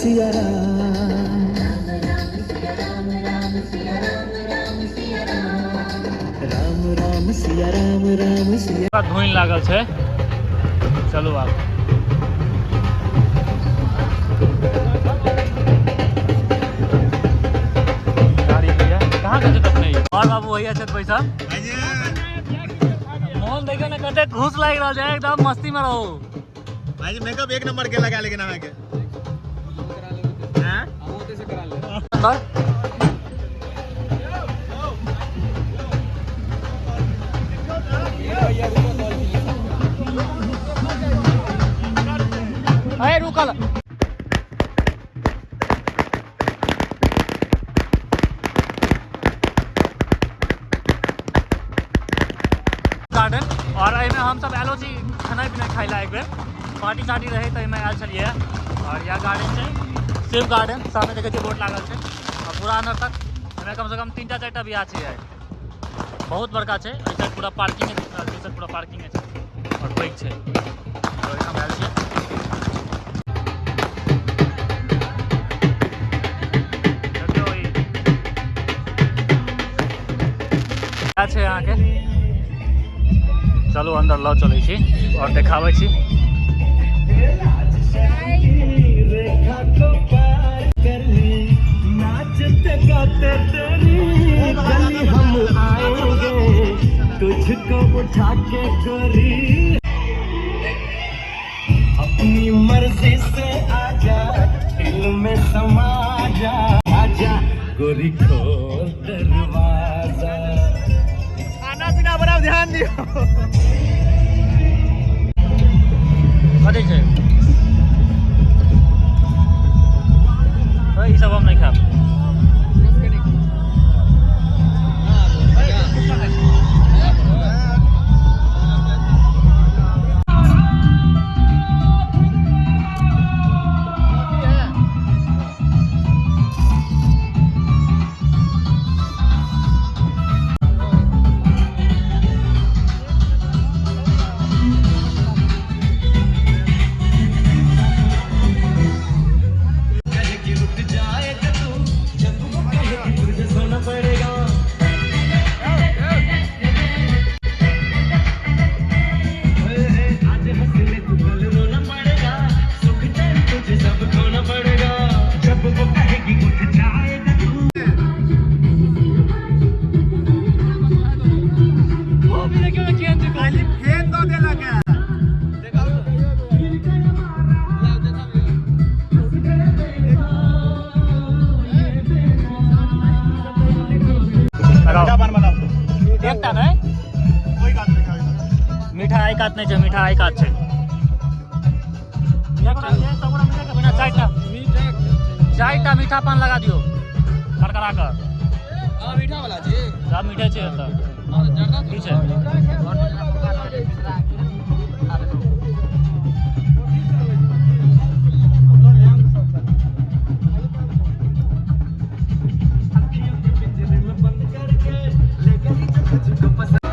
सिया राम, राम राम सिया राम राम सिया। धुइन लागल छै, चलू आब। गाड़ी भैया कहाँ के छै अपने? और बाबू भैया छथि पैसा। मोहन देखियौ ने कते खुश लागि रहल छै, एकदम मस्ती में रहू। भाईजी मेकअप एक नंबर के लगा, लेकिन अहाँके अंदर अरे रुकल गार्डन और एहिमे हमसब आयलो छी खेनाइ पिनाइ खाइ लए। एक बेर पार्टी सार्टी रहै तऽ एहिमे आयल छलियै। और यह गार्डन छै शिव गार्डन, सामने देखै छियै बोर्ड लागल छै। और पूरा अंदर तक एहिमे कम से कम 3टा 4टा बियाह छै। बहुत बड़का छै। एहि साइड पूरा पार्किंग दिख रहल छै, पूरा पार्किंग छै और पैघ छै। ओहिठाम आयल छियै। देखियौ ई छै अहाँके। चलू अंदर लऽ चलै छी और देखाबै छी। रेखा को पार कर ली, नाचते गाते तेरी गली हम आएंगे, तुझको उठा के गोरी अपनी मर्जी से आजा, दिल में समा जा, आजा गोरी खोल दरवाजा। खाना पीना बड़ा ध्यान दियौ। कथी छै? ई सब हम नहि खायब। कहे कि उठ जाएगा तू, जब वो कहे कि तुझे सोना पड़ेगा। आज हंस ले तू, कल रोना पड़ेगा, सुख चैन तुझे सब खोना पड़ेगा, जब वो कहेगी उठ जाएगा तू। खाली फेन दऽ देलक है। लगाओ। पान बनाओ। एकटा नहि। कोई कात नहि खाबै। मीठा एहि कात नहि छै, मीठा एहि कात छै। चारिटा चारिटा मीठा पान लगा दियौ करकरा कऽ। मीठा वाला छै। सब मीठे छै एतऽ। जर्दा। की छै? अखियों के पिंजरे में बंद करके ले गई जो तुझको पसंद।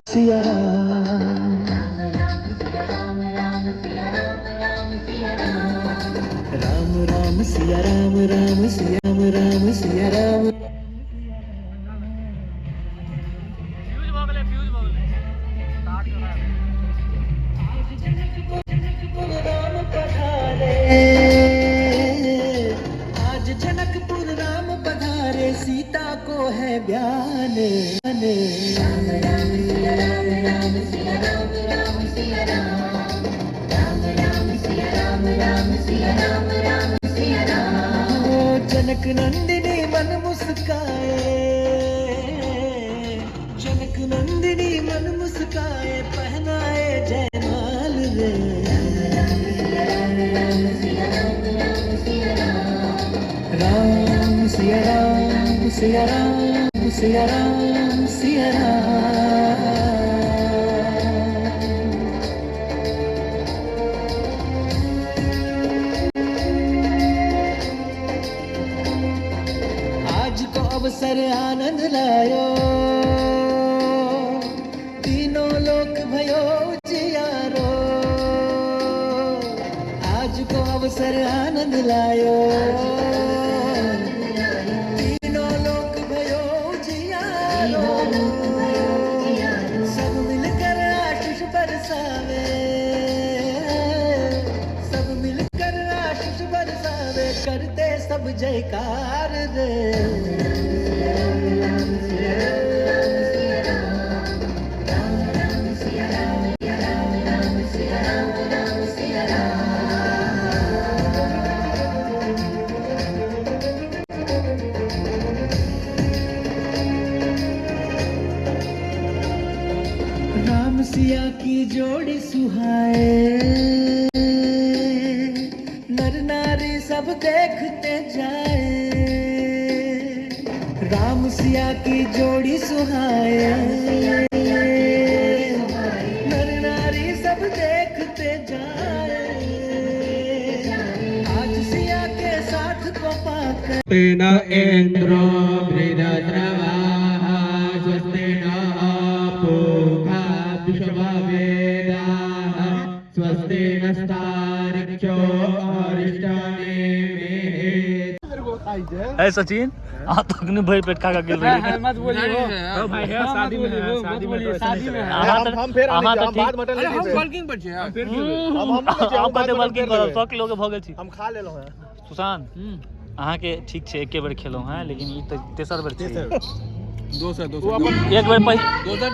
Siya Ram Ram Ram Siya Ram Ram Siya Ram Ram Siya Ram. Fuse भऽ गेलै, फ्यूज भऽ गेलै। तार चोरा। जनकपुर राम पधारे, आज जनकपुर राम पधारे, सीता को है ब्याने। राम राम सिया राम राम सिया राम राम सिया राम राम राम सिया राम राम सिया राम राम सिया राम। ओ जनक नंदिनी मन मुस्काए, जनक नंदिनी मन मुस्काए, पहनाए जयमाल रे। राम सिया राम सिया राम सिया राम सिया राम। आज को अवसर आनंद लायो, तीनों लोक भयो जियारो। आज को अवसर आनंद लायो, तीनों लोक भयो जियारो। सब मिलकर आशीष बरसावे, सब मिलकर आशीष बरसावे, करते सब जयकार रे। राम सिया की जोड़ी सुहाए, नर नारी सब देखते जाए। राम सिया की जोड़ी सुहाए, नर नारी सब देखते जाए। आज सिया के साथ को पाकर न इन्द्रो बृहद्रवाः स्वस्ति नः पूषा विश्ववेदाः स्वस्ति नस्तार्क्ष्यो अरिष्टनेमिः। है सचिन, अहाँ तक नहि भरि पेट खा कऽ गेल रही। मत बोलिए हो भाई, है शादी में, है शादी में, शादी में। अहाँ तऽ हम फेर अहाँ आनै तऽ छी, हम बाद मटन अरे लेबै। हम बल्किंग पर छियै। हम हम हम कते बल्किंग करब, 100 किलो के भऽ गेल छी। हम खा लेलहुँ हैं। सुशांत, अहाँके ठीक छै, एके बेर खेलहुँ हेँ, लेकिन ई तऽ तेसर बेर छै। दोसर, दोसर। एक बेर पहिल दोसर।